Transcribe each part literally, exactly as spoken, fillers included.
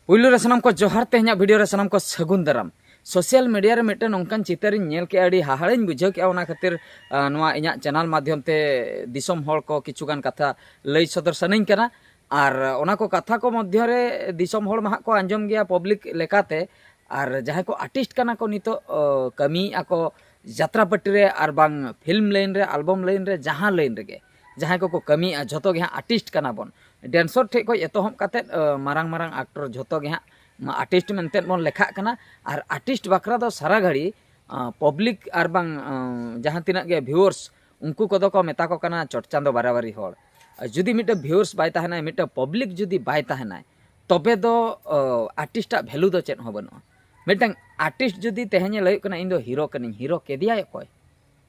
ᱯᱩᱭᱞᱩ ᱨᱮ ᱥᱟᱱᱟᱢ ᱠᱚ ᱡᱚᱦᱟᱨ, ᱛᱮᱦᱮᱧᱟᱜ ᱵᱷᱤᱰᱤᱭᱳ ᱨᱮ ᱥᱟᱱᱟᱢ ᱠᱚ ᱥᱟᱹᱜᱩᱱ ᱫᱟᱨᱟᱢ᱾ ᱥᱳᱥᱟᱞ ᱢᱤᱰᱤᱭᱟ ᱨᱮ ᱢᱤᱫᱴᱮᱱ ᱱᱚᱝᱠᱟᱱ ᱪᱤᱛᱟᱹᱨᱤᱧ ᱧᱮᱞ ᱠᱮᱜᱼᱟ, ᱟᱹᱰᱤ ᱦᱟᱦᱟᱲᱟᱧ ᱵᱩᱡᱷᱟᱹᱣ ᱠᱮᱜᱼᱟ᱾ ᱚᱱᱟ ᱠᱷᱟᱹᱛᱤᱨ ᱟᱸ, ᱱᱚᱣᱟ ᱤᱧᱟᱹᱜ ᱪᱮᱱᱮᱞ ᱢᱟᱫᱽᱫᱷᱚᱢ ᱛᱮ ᱫᱤᱥᱚᱢ ᱦᱚᱲ ᱠᱚ ᱠᱤᱪᱷᱩᱜᱟᱱ ᱠᱟᱛᱷᱟ ᱞᱟᱹᱭ ᱥᱚᱫᱚᱨ ᱥᱟᱱᱟᱧ ᱠᱟᱱᱟ᱾ ᱟᱨ ᱚᱱᱟ ᱠᱚ ᱠᱟᱛᱷᱟ ᱠᱚ ᱢᱚᱫᱽᱫᱷᱚ ᱨᱮ ᱫᱤᱥᱚᱢ ᱦᱚᱲ ᱢᱟ ᱦᱟᱸᱜ ᱠᱚ ᱟᱸᱡᱚᱢ ᱜᱮᱭᱟ ᱯᱟᱵᱽᱞᱤᱠ ᱞᱮᱠᱟᱛᱮ, ᱟᱨ ᱡᱟᱦᱟᱸᱭ ᱠᱚ ᱟᱨᱴᱤᱥᱴ ᱠᱟᱱᱟ ᱠᱚ ᱱᱤᱛᱚᱜ, ᱚ, ᱠᱟᱹᱢᱤᱭᱮᱫᱼᱟ ᱠᱚ ᱡᱟᱛᱨᱟ ᱯᱟᱹᱴᱤ ᱨᱮ ᱟᱨ ᱵᱟᱝ ᱯᱷᱤᱞᱢ ᱞᱟᱭᱤᱱ ᱨᱮ, ᱟᱞᱵᱚᱢ ᱞᱟᱭᱤᱱ ᱨᱮ, ᱡᱟᱦᱟᱸ ᱞᱟᱭᱤᱱ ᱨᱮᱜᱮ ᱡᱟᱦᱟᱸᱭ ᱠᱚᱠᱚ ᱠᱟᱹᱢᱤᱭᱮᱫᱼᱟ, ᱡᱷᱚᱛᱚ ᱜᱮ ᱦᱟᱸᱜ ᱟᱨᱴᱤᱥᱴ ᱠᱟᱱᱟ ᱵᱚᱱ᱾ ᱰᱮᱱᱥᱚᱨ ᱴᱷᱮᱡ ᱠᱷᱚᱡ ᱮᱛᱚᱦᱚᱵ ᱠᱟᱛᱮᱫ, ᱚ, ᱢᱟᱨᱟᱝ ᱢᱟᱨᱟᱝ ᱟᱠᱴᱚᱨ ᱡᱷᱚᱛᱚ ᱜᱮ ᱦᱟᱸᱜ ᱢᱟ ᱟᱨᱴᱤᱥᱴ ᱢᱮᱱᱛᱮ ᱵᱚᱱ ᱞᱮᱠᱷᱟᱜ ᱠᱟᱱᱟ᱾ ᱟᱨ ᱟᱨᱴᱤᱥᱴ ᱵᱟᱠᱷᱨᱟ ᱫᱚ ᱥᱟᱨᱟ ᱜᱷᱟᱹᱲᱤ, ᱟᱸ, ᱯᱟᱵᱽᱞᱤᱠ ᱟᱨ ᱵᱟᱝ, ᱟᱸ, ᱡᱟᱦᱟᱸ ᱛᱤᱱᱟᱹᱜ ᱜᱮ ᱵᱷᱤᱭᱩᱣᱟᱨᱥ, ᱩᱱᱠᱩ ᱠᱚᱫᱚ ᱠᱚ ᱢᱮᱛᱟ ᱠᱚ ᱠᱟᱱᱟ ᱪᱚᱴ ᱪᱟᱸᱫᱚ ᱵᱟᱨᱟᱵᱟᱨᱤ ᱦᱚᱲ᱾ ᱟᱨ ᱡᱩᱫᱤ ᱢᱤᱫᱴᱮᱱ ᱵᱷᱤᱭᱩᱣᱟᱨᱥ ᱵᱟᱭ ᱛᱟᱦᱮᱱᱟᱭ, ᱢᱤᱫᱴᱮᱱ ᱯᱟᱵᱽᱞᱤᱠ ᱡᱩᱫᱤ ᱵᱟᱭ ᱛᱟᱦᱮᱱᱟᱭ, ᱛᱚᱵᱮ ᱫᱚ, ᱚ, ᱟᱨᱴᱤᱥᱴᱟᱜ ᱵᱷᱮᱞᱩ ᱫᱚ ᱪᱮᱫ ᱦᱚᱸ ᱵᱟᱹᱱᱩᱜᱼᱟ᱾ ᱢᱤᱫᱴᱟᱝ ᱟᱨᱴᱤᱥᱴ ᱡᱩᱫᱤ ᱛᱮᱦᱮᱧᱮ ᱞᱟᱹᱭᱚᱜ ᱠᱟᱱᱟ, "ᱤᱧ ᱫᱚ ᱦᱤᱨᱳ ᱠᱟᱹᱱᱟᱹᱧ", ᱦᱤᱨᱳ ᱠᱮᱫᱮᱭᱟᱭ ᱚᱠᱚᱭ?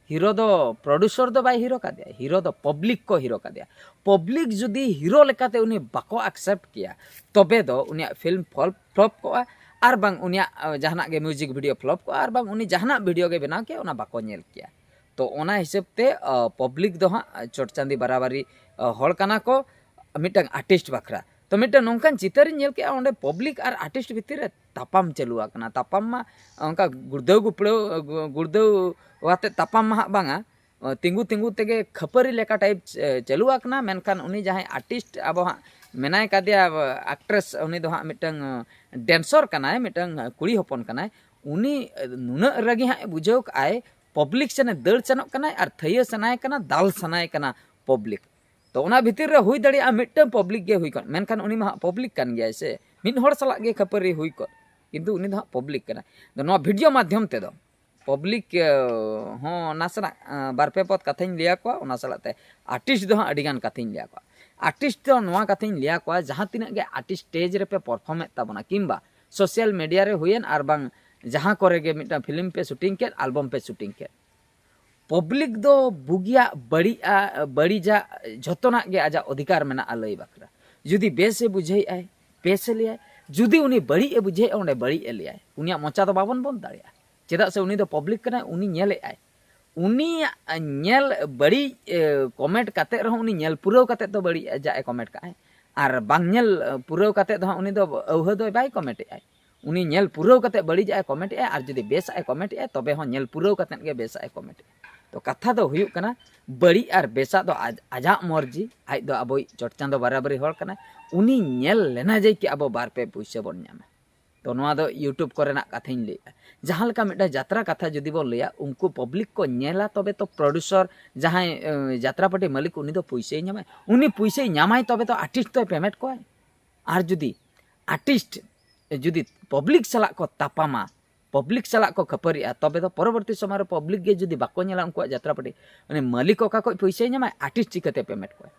ᱦᱤᱨᱳ ᱫᱚ ᱯᱨᱚᱰᱩᱥᱚᱨ ᱫᱚ ᱵᱟᱭ ᱦᱤᱨᱳ ᱠᱟᱫᱮᱭᱟ, ᱦᱤᱨᱳ ᱫᱚ ᱯᱟᱵᱽᱞᱤᱠ ᱠᱚ ᱦᱤᱨᱳ ᱠᱟᱫᱮᱭᱟ᱾ ᱯᱟᱵᱽᱞᱤᱠ ᱡᱩᱫᱤ ᱦᱤᱨᱳ ᱞᱮᱠᱟᱛᱮ ᱩᱱᱤ ᱵᱟᱠᱚ ᱟᱠᱥᱮᱯᱴ ᱠᱮᱭᱟ, ᱛᱚᱵᱮ ᱫᱚ ᱩᱱᱤᱭᱟᱜ ᱯᱷᱤᱞᱢ ᱯᱷᱞᱚᱯ, ᱯᱷᱞᱚᱯ ᱠᱚᱜᱼᱟ, ᱟᱨ ᱵᱟᱝ ᱩᱱᱤᱭᱟᱜ, ᱟᱸ, ᱡᱟᱦᱟᱱᱟᱜ ᱜᱮ ᱢᱤᱣᱡᱤᱠ ᱵᱷᱤᱰᱤᱭᱳ ᱯᱷᱞᱚᱯ ᱠᱚᱜᱼᱟ, ᱟᱨ ᱵᱟᱝ ᱩᱱᱤ ᱡᱟᱦᱟᱱᱟᱜ ᱵᱷᱤᱰᱤᱭᱳ ᱜᱮ ᱵᱮᱱᱟᱣ ᱠᱮᱭᱟ, ᱚᱱᱟ ᱵᱟᱠᱚ ᱧᱮᱞ ᱠᱮᱭᱟ᱾ ᱛᱚ ᱚᱱᱟ ᱦᱤᱥᱟᱹᱵ ᱛᱮ, ᱟᱸ, ᱯᱟᱵᱽᱞᱤᱠ ᱫᱚ ᱦᱟᱸᱜ ᱪᱚᱴ ᱪᱟᱸᱫᱤ ᱵᱟᱨᱟᱵᱟᱨᱤ, ᱟᱸ, ᱦᱚᱲ ᱠᱟᱱᱟ ᱠᱚ ᱢᱤᱫᱴᱟᱝ ᱟᱨᱴᱤᱥᱴ ᱵᱟᱠᱷᱨᱟ᱾ ᱛᱚ ᱢᱤᱫᱴᱟᱝ ᱱᱚᱝᱠᱟᱱ ᱪᱤᱛᱟᱹᱨᱤᱧ ᱧᱮᱞ ᱠᱮᱜᱼᱟ, ᱚᱸᱰᱮ ᱯᱟᱵᱽᱞᱤᱠ ᱟᱨ ᱟᱨᱴᱤᱥᱴ ᱵᱷᱤᱛᱤᱨ ᱨᱮ ᱛᱟᱯᱟᱢ ᱪᱟᱹᱞᱩ ᱟᱠᱟᱱᱟ᱾ ᱛᱟᱯᱟᱢ ᱢᱟ ᱚᱱᱠᱟ ᱜᱩᱲᱫᱟᱹᱣ ᱜᱩᱯᱲᱟᱹᱣ, ᱜᱩ-, ᱜᱩᱲᱫᱟᱹᱣ ᱟᱛᱮ ᱛᱟᱯᱟᱢ ᱢᱟ ᱦᱟᱸᱜ ᱵᱟᱝᱟ, ᱛᱤᱸᱜᱩ ᱛᱤᱸᱜᱩ ᱛᱮᱜᱮ ᱠᱷᱟᱹᱯᱟᱹᱨᱤ ᱞᱮᱠᱟ ᱴᱟᱭᱤᱯ ᱪᱟᱹᱞᱩ ᱟᱠᱟᱱᱟ᱾ ᱢᱮᱱᱠᱷᱟᱱ ᱩᱱᱤ ᱡᱟᱦᱟᱸᱭ ᱟᱨᱴᱤᱥᱴ ᱟᱵᱚ ᱦᱟᱸᱜ ᱢᱮᱱᱟᱭ ᱠᱟᱫᱮᱭᱟ, ᱟᱠᱴᱨᱮᱥ, ᱩᱱᱤ ᱫᱚ ᱦᱟᱸᱜ ᱢᱤᱫᱴᱟᱝ ᱰᱮᱱᱥᱚᱨ ᱠᱟᱱᱟᱭ, ᱢᱤᱫᱴᱟᱝ ᱠᱩᱲᱤ ᱦᱚᱯᱚᱱ ᱠᱟᱱᱟᱭ᱾ ᱩᱱᱤ ᱱᱩᱱᱟᱹᱜ ᱨᱟᱹᱜᱤ ᱦᱟᱸᱜ ᱮ ᱵᱩᱡᱷᱟᱹᱣ ᱠᱟᱜᱼᱟᱭ, ᱯᱟᱵᱽᱞᱤᱠ ᱥᱮᱱᱮ ᱫᱟᱹᱲ ᱥᱮᱱᱚᱜ ᱠᱟᱱᱟᱭ ᱟᱨ ᱛᱷᱟᱹᱭᱟᱹ ᱥᱟᱱᱟᱭᱮ ᱠᱟᱱᱟ, ᱫᱟᱞ ᱥᱟᱱᱟᱭᱮ ᱠᱟᱱᱟ ᱯᱟᱵᱽᱞᱤᱠ᱾ ᱛᱚ ᱚᱱᱟ ᱵᱷᱤᱛᱤᱨ ᱨᱮ ᱦᱩᱭ ᱫᱟᱲᱮᱭᱟᱜᱼᱟ ᱢᱤᱫᱴᱟᱝ ᱯᱟᱵᱽᱞᱤᱠ ᱜᱮ ᱦᱩᱭ ᱠᱚᱜ, ᱢᱮᱱᱠᱷᱟᱱ ᱩᱱᱤ ᱢᱟ ᱦᱟᱸᱜ ᱯᱟᱵᱽᱞᱤᱠ ᱠᱟᱱ ᱜᱮᱭᱟᱭ ᱥᱮ, ᱢᱤᱫ ᱦᱚᱲ ᱥᱟᱞᱟᱜ ᱜᱮ ᱠᱷᱟᱹᱯᱟᱹᱨᱤ ᱦᱩᱭ ᱠᱚᱜ, ᱠᱤᱱᱛᱩ ᱩᱱᱤ ᱫᱚ ᱦᱟᱸᱜ ᱯᱟᱵᱽᱞᱤᱠ ᱠᱟᱱᱟ᱾ ᱟᱫᱚ ᱱᱚᱣᱟ ᱵᱷᱤᱰᱤᱭᱳ ᱢᱟᱫᱽᱫᱷᱚᱢ ᱛᱮᱫᱚ ᱯᱟᱵᱽᱞᱤᱠ, ᱮ, ᱦᱚᱸ ᱱᱟᱥᱮᱱᱟᱜ, ᱮ, ᱵᱟᱨ ᱯᱮ ᱯᱚᱫ ᱠᱟᱛᱷᱟᱧ ᱞᱟᱹᱭ ᱟᱠᱚᱣᱟ, ᱚᱱᱟ ᱥᱟᱞᱟᱜ ᱛᱮ ᱟᱨᱴᱤᱥᱴ ᱫᱚ ᱦᱟᱸᱜ ᱟᱹᱰᱤ ᱜᱟᱱ ᱠᱟᱛᱷᱟᱧ ᱞᱟᱹᱭ ᱟᱠᱚᱣᱟ᱾ ᱟᱨᱴᱤᱥᱴ ᱫᱚ ᱱᱚᱣᱟ ᱠᱟᱛᱷᱟᱧ ᱞᱟᱹᱭ ᱟᱠᱚᱣᱟ, ᱡᱟᱦᱟᱸ ᱛᱤᱱᱟᱹᱜ ᱜᱮ ᱟᱨᱴᱤᱥᱴ ᱥᱴᱮᱡᱽ ᱨᱮᱯᱮ ᱯᱟᱨᱯᱷᱚᱨᱢᱮᱫ ᱛᱟᱵᱚᱱᱟ, ᱠᱤᱝᱵᱟ ᱥᱳᱥᱟᱞ ᱢᱤᱰᱤᱭᱟ ᱨᱮ ᱦᱩᱭᱮᱱ ᱟᱨ ᱵᱟᱝ ᱡᱟᱦᱟᱸ ᱠᱚᱨᱮ ᱜᱮ ᱢᱤᱫᱴᱟᱝ ᱯᱷᱤᱞᱢ ᱯᱮ ᱥᱩᱴᱤᱝ ᱠᱮᱫ, ᱟᱞᱵᱚᱢ ᱯᱮ ᱥᱩᱴᱤᱝ ᱠᱮᱫ, ᱯᱟᱵᱽᱞᱤᱠ ᱫᱚ ᱵᱩᱜᱤᱭᱟᱜ ᱵᱟᱹᱲᱤᱡᱼᱟ, ᱵᱟᱹᱲᱤᱡᱟᱜ ᱡᱷᱚᱛᱚᱱᱟᱜ ᱜᱮ ᱟᱡᱟᱜ ᱚᱫᱷᱤᱠᱟᱨ ᱢᱮᱱᱟᱜᱼᱟ ᱞᱟᱹᱭ ᱵᱟᱠᱷᱨᱟ᱾ ᱡᱩᱫᱤ ᱵᱮᱥ ᱮ ᱵᱩᱡᱷᱟᱹᱣᱮᱫᱼᱟᱭ, ᱵᱮᱥ ᱮ ᱞᱟᱹᱭᱟᱭ, ᱡᱩᱫᱤ ᱩᱱᱤ ᱵᱟᱹᱲᱤᱡ ᱮ ᱵᱩᱡᱷᱟᱹᱣᱮᱫᱼᱟ, ᱚᱸᱰᱮ ᱵᱟᱹᱲᱤᱡ ᱮ ᱞᱟᱹᱭᱟᱭ᱾ ᱩᱱᱤᱭᱟᱜ ᱢᱚᱪᱟ ᱫᱚ ᱵᱟᱵᱚᱱ ᱵᱚᱱᱫ ᱫᱟᱲᱮᱭᱟᱜᱼᱟ, ᱪᱮᱫᱟᱜ ᱥᱮ ᱩᱱᱤ ᱫᱚ ᱯᱟᱵᱽᱞᱤᱠ ᱠᱟᱱᱟᱭ, ᱩᱱᱤ ᱧᱮᱞᱮᱫᱼᱟᱭ᱾ ᱩᱱᱤᱭᱟᱜ ᱧᱮᱞ ᱵᱟᱹᱲᱤᱡ, ᱮ, ᱠᱚᱢᱮᱱᱴ ᱠᱟᱛᱮᱫ ᱨᱮᱦᱚᱸ, ᱩᱱᱤ ᱧᱮᱞ ᱯᱩᱨᱟᱹᱣ ᱠᱟᱛᱮᱫ ᱫᱚ ᱵᱟᱹᱲᱤᱡ ᱟᱡᱟᱜ ᱮ ᱠᱚᱢᱮᱱᱴ ᱠᱟᱜᱼᱟᱭ᱾ ᱟᱨ ᱵᱟᱝ ᱧᱮᱞ ᱯᱩᱨᱟᱹᱣ ᱠᱟᱛᱮ ᱫᱚ ᱦᱟᱸᱜ ᱩᱱᱤ ᱫᱚ ᱟᱹᱣᱦᱟᱹ ᱫᱚ ᱵᱟᱭ ᱠᱚᱢᱮᱱᱴ ᱮᱫᱟᱭ᱾ ᱩᱱᱤ ᱧᱮᱞ ᱯᱩᱨᱟᱹᱣ ᱠᱟᱛᱮ ᱵᱟᱹᱲᱤᱡᱟᱜ ᱮ ᱠᱚᱢᱮᱱᱴ ᱮᱫᱟᱭ, ᱟᱨ ᱡᱩᱫᱤ ᱵᱮᱥᱟᱜ ᱮ ᱠᱚᱢᱮᱱᱴ ᱮᱫᱟᱭ, ᱛᱚᱵᱮ ᱦᱚᱸ ᱧᱮᱞ ᱯᱩᱨᱟᱹᱣ ᱠᱟᱛᱮ ᱜᱮ ᱵᱮᱥᱟᱜ ᱮ ᱠᱚᱢᱮᱱᱴ ᱮᱫᱟᱭ᱾ ᱛᱚ ᱠᱟᱛᱷᱟ ᱫᱚ ᱦᱩᱭᱩᱜ ᱠᱟᱱᱟ, ᱵᱟᱹᱲᱤᱡ ᱟᱨ ᱵᱮᱥᱟᱜ ᱫᱚ ᱟᱡ, ᱟᱡᱟᱜ ᱢᱚᱨᱡᱤ, ᱟᱡ ᱫᱚ ᱟᱵᱚᱭᱤᱡ ᱪᱚᱴ ᱪᱟᱸᱫᱚ ᱵᱟᱨᱟᱵᱟᱨᱤ ᱦᱚᱲ ᱠᱟᱱᱟᱭ᱾ ᱩᱱᱤ ᱧᱮᱞ ᱞᱮᱱᱟ ᱡᱮ ᱠᱤ ᱟᱵᱚ ᱵᱟᱨ ᱯᱮ ᱯᱩᱭᱥᱟᱹ ᱵᱚᱱ ᱧᱟᱢᱟ᱾ ᱛᱚ ᱱᱚᱣᱟ ᱫᱚ YouTube ᱠᱚᱨᱮᱱᱟᱜ ᱠᱟᱛᱷᱟᱧ ᱞᱟᱹᱭᱮᱫᱼᱟ᱾ ᱡᱟᱦᱟᱸ ᱞᱮᱠᱟ ᱢᱤᱫᱴᱟᱝ ᱡᱟᱛᱨᱟ ᱠᱟᱛᱷᱟ ᱡᱩᱫᱤ ᱵᱚᱱ ᱞᱟᱹᱭᱟ, ᱩᱱᱠᱩ ᱯᱟᱵᱽᱞᱤᱠ ᱠᱚ ᱧᱮᱞᱟ, ᱛᱚᱵᱮ ᱛᱚ ᱯᱨᱚᱰᱭᱩᱥᱚᱨ, ᱡᱟᱦᱟᱸᱭ ᱮ, ᱡᱟᱛᱨᱟ ᱯᱟᱹᱴᱤ ᱢᱟᱹᱞᱤᱠ, ᱩᱱᱤ ᱫᱚ ᱯᱩᱭᱥᱟᱹᱭ ᱧᱟᱢᱟᱭ᱾ ᱩᱱᱤ ᱯᱩᱭᱥᱟᱹᱭ ᱧᱟᱢᱟᱭ, ᱛᱚᱵᱮ ᱛᱚ ᱟᱨᱴᱤᱥᱴ ᱫᱚᱭ ᱯᱮᱢᱮᱱᱴ ᱠᱚᱣᱟᱭ᱾ ᱟᱨ ᱡᱩᱫᱤ ᱟᱨᱴᱤᱥᱴ ᱡᱩᱫᱤ ᱯᱟᱵᱽᱞᱤᱠ ᱥᱟᱞᱟᱜ ᱠᱚ ᱛᱟᱯᱟᱢᱟ, ᱯᱟᱵᱽᱞᱤᱠ ᱥᱟᱞᱟᱜ ᱠᱚ ᱠᱷᱟᱹᱯᱟᱹᱨᱤᱜᱼᱟ, ᱛᱚᱵᱮ ᱫᱚ ᱯᱚᱨᱚᱵᱚᱨᱛᱤ ᱥᱚᱢᱚᱭ ᱨᱮ ᱯᱟᱵᱽᱞᱤᱠ ᱜᱮ ᱡᱩᱫᱤ ᱵᱟᱠᱚ ᱧᱮᱞᱟ ᱩᱱᱠᱩᱣᱟᱜ ᱡᱟᱛᱨᱟ ᱯᱟᱹᱴᱤ, ᱩᱱᱤ ᱢᱟᱹᱞᱤᱠ ᱚᱠᱟ ᱠᱷᱚᱱ ᱯᱩᱭᱥᱟᱹᱭ ᱧᱟᱢᱟᱭ, ᱟᱨᱴᱤᱥᱴ ᱪᱤᱠᱟᱹᱛᱮ ᱯᱮᱢᱮᱱᱴ ᱠᱚᱣᱟᱭ?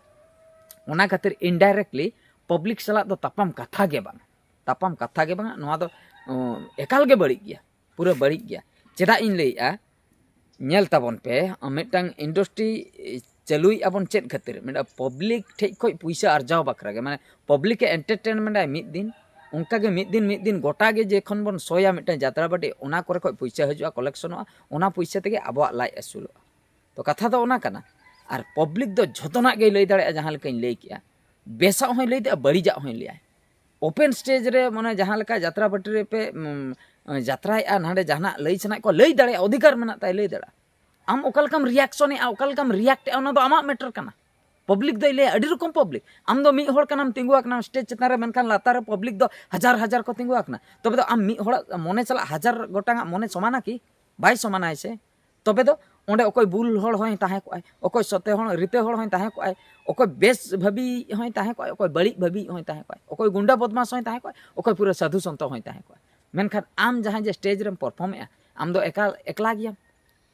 ᱚᱱᱟ ᱠᱷᱟᱹᱛᱤᱨ ᱤᱱᱰᱟᱭᱨᱮᱠᱴᱞᱤ ᱯᱟᱵᱽᱞᱤᱠ ᱥᱟᱞᱟᱜ ᱫᱚ ᱛᱟᱯᱟᱢ ᱠᱟᱛᱷᱟ ᱜᱮ ᱵᱟᱝ, ᱛᱟᱯᱟᱢ ᱠᱟᱛᱷᱟ ᱜᱮ ᱵᱟᱝ, ᱱᱚᱣᱟ ᱫᱚ ᱚ, ᱮᱠᱟᱞ ᱜᱮ ᱵᱟᱹᱲᱤᱡ ᱜᱮᱭᱟ, ᱯᱩᱨᱟᱹ ᱵᱟᱹᱲᱤᱡ ᱜᱮᱭᱟ᱾ ᱪᱮᱫᱟᱜ ᱤᱧ ᱞᱟᱹᱭᱮᱫᱼᱟ, ᱧᱮᱞ ᱛᱟᱵᱚᱱ ᱯᱮ, ᱢᱤᱫᱴᱟᱝ ᱤᱱᱰᱟᱥᱴᱨᱤ ᱪᱟᱹᱞᱩᱭᱮᱫᱼᱟ ᱵᱚᱱ ᱪᱮᱫ ᱠᱷᱟᱹᱛᱤᱨ? ᱢᱤᱫᱴᱟᱝ ᱯᱟᱵᱽᱞᱤᱠ ᱴᱷᱮᱡ ᱠᱷᱚᱡ ᱯᱩᱭᱥᱟᱹ ᱟᱨᱡᱟᱣ ᱵᱟᱠᱷᱨᱟ ᱜᱮ, ᱢᱟᱱᱮ ᱯᱟᱵᱽᱞᱤᱠ ᱮ ᱮᱱᱴᱟᱨᱴᱮᱱᱢᱮᱱᱴ ᱟᱭ ᱢᱤᱫ ᱫᱤᱱ, ᱚᱱᱠᱟ ᱜᱮ ᱢᱤᱫ ᱫᱤᱱ ᱢᱤᱫ ᱫᱤᱱ ᱜᱚᱴᱟ ᱜᱮ ᱡᱚᱠᱷᱚᱱ ᱵᱚᱱ ᱥᱳᱭᱟ ᱢᱤᱫᱴᱟᱝ ᱡᱟᱛᱨᱟ ᱯᱟᱹᱴᱤ, ᱚᱱᱟ ᱠᱚᱨᱮ ᱠᱷᱚᱡ ᱯᱩᱭᱥᱟᱹ ᱦᱤᱡᱩᱜᱼᱟ, ᱠᱚᱞᱮᱠᱥᱚᱱᱚᱜᱼᱟ, ᱚᱱᱟ ᱯᱩᱭᱥᱟᱹ ᱛᱮᱜᱮ ᱟᱵᱚᱣᱟᱜ ᱞᱟᱡ ᱟᱹᱥᱩᱞᱚᱜᱼᱟ᱾ ᱛᱚ ᱠᱟᱛᱷᱟ ᱫᱚ ᱚᱱᱟ ᱠᱟᱱᱟ᱾ ᱟᱨ ᱯᱟᱵᱽᱞᱤᱠ ᱫᱚ ᱡᱷᱚᱛᱚᱱᱟᱜ ᱜᱮᱭ ᱞᱟᱹᱭ ᱫᱟᱲᱮᱭᱟᱜᱼᱟ, ᱡᱟᱦᱟᱸ ᱞᱮᱠᱟᱧ ᱞᱟᱹᱭ ᱠᱮᱜᱼᱟ, ᱵᱮᱥᱟᱜ ᱦᱚᱸᱭ ᱞᱟᱹᱭ ᱫᱟᱲᱮᱭᱟᱜᱼᱟ, ᱵᱟᱹᱲᱤᱡᱟᱜ ᱦᱚᱸᱭ ᱞᱟᱹᱭᱟᱭ᱾ ᱳᱯᱮᱱ ᱥᱴᱮᱡᱽ ᱨᱮ, ᱢᱟᱱᱮ, ᱡᱟᱦᱟᱸ ᱞᱮᱠᱟ ᱡᱟᱛᱨᱟ ᱯᱟᱹᱴᱤ ᱨᱮᱯᱮ, ᱩᱢ, ᱡᱟᱛᱨᱟᱭᱮᱫᱼᱟ, ᱱᱟᱰᱮ ᱡᱟᱦᱟᱱᱟᱜ ᱞᱟᱹᱭ ᱥᱟᱱᱟᱭᱮᱫ ᱠᱚᱣᱟ, ᱞᱟᱹᱭ ᱫᱟᱲᱮᱭᱟᱜᱼᱟ, ᱚᱫᱷᱤᱠᱟᱨ ᱢᱮᱱᱟᱜ ᱛᱟᱭᱟ, ᱞᱟᱹᱭ ᱫᱟᱲᱮᱭᱟᱜᱼᱟ᱾ ᱟᱢ ᱚᱠᱟ ᱞᱮᱠᱟᱢ ᱨᱤᱭᱟᱠᱥᱚᱱᱮᱫᱼᱟ, ᱚᱠᱟ ᱞᱮᱠᱟᱢ ᱨᱤᱭᱟᱠᱴ ᱮᱫᱼᱟ, ᱚᱱᱟ ᱫᱚ ᱟᱢᱟᱜ ᱢᱮᱴᱟᱨ ᱠᱟᱱᱟ᱾ ᱯᱟᱵᱽᱞᱤᱠ ᱫᱚᱭ ᱞᱟᱹᱭᱟ, ᱟᱹᱰᱤ ᱨᱚᱠᱚᱢ ᱯᱟᱵᱽᱞᱤᱠ᱾ ᱟᱢ ᱫᱚ ᱢᱤᱫ ᱦᱚᱲ ᱠᱟᱱᱟᱢ, ᱛᱤᱸᱜᱩ ᱟᱠᱟᱱᱟᱢ ᱥᱴᱮᱡᱽ ᱪᱮᱛᱟᱱ ᱨᱮ, ᱢᱮᱱᱠᱷᱟᱱ ᱞᱟᱛᱟᱨ ᱨᱮ ᱯᱟᱵᱽᱞᱤᱠ ᱫᱚ ᱦᱟᱡᱟᱨ ᱦᱟᱡᱟᱨ ᱠᱚ ᱛᱤᱸᱜᱩ ᱟᱠᱟᱱᱟ᱾ ᱛᱚᱵᱮ ᱫᱚ ᱟᱢ ᱢᱤᱫ ᱦᱚᱲᱟᱜ ᱢᱚᱱᱮ ᱥᱟᱞᱟᱜ ᱦᱟᱡᱟᱨ ᱜᱚᱴᱟᱝᱟᱜ ᱢᱚᱱᱮ ᱥᱚᱢᱟᱱᱟ ᱠᱤ? ᱵᱟᱭ ᱥᱚᱢᱟᱱᱟᱭ ᱥᱮ᱾ ᱛᱚᱵᱮ ᱫᱚ ᱚᱸᱰᱮ ᱚᱠᱚᱭ ᱵᱩᱞ ᱦᱚᱲ ᱦᱚᱸᱭ ᱛᱟᱦᱮᱸ ᱠᱚᱜᱼᱟᱭ, ᱚᱠᱚᱭ ᱥᱚᱛᱮ ᱦᱚᱲ, ᱨᱤᱛᱟᱹ ᱦᱚᱲ ᱦᱚᱸᱭ ᱛᱟᱦᱮᱸ ᱠᱚᱜᱼᱟᱭ, ᱚᱠᱚᱭ ᱵᱮᱥ ᱵᱷᱟᱹᱵᱤ ᱦᱚᱸᱭ ᱛᱟᱦᱮᱸ ᱠᱚᱜᱼᱟᱭ, ᱚᱠᱚᱭ ᱵᱟᱹᱲᱤᱡ ᱵᱷᱟᱹᱵᱤ ᱦᱚᱸᱭ ᱛᱟᱦᱮᱸ ᱠᱚᱜᱼᱟᱭ, ᱚᱠᱚᱭ ᱜᱩᱱᱰᱟ ᱵᱚᱫᱢᱟᱥ ᱦᱚᱸᱭ ᱛᱟᱦᱮᱸ ᱠᱚᱜᱼᱟᱭ, ᱚᱠᱚᱭ ᱯᱩᱨᱟᱹ ᱥᱟᱹᱫᱷᱩ ᱥᱚᱱᱛᱚ ᱦᱚᱸᱭ ᱛᱟᱦᱮᱸ ᱠᱚᱜᱼᱟᱭ᱾ ᱢᱮᱱᱠᱷᱟᱱ ᱟᱢ ᱡᱟᱦᱟᱸᱭ ᱡᱮ ᱥᱴᱮᱡᱽ ᱨᱮᱢ ᱯᱟᱨᱯᱷᱚᱨᱢᱮᱜᱼᱟ, ᱟᱢ ᱫᱚ ᱮᱠᱟᱞ ᱮᱠᱞᱟ ᱜᱮᱭᱟᱢ᱾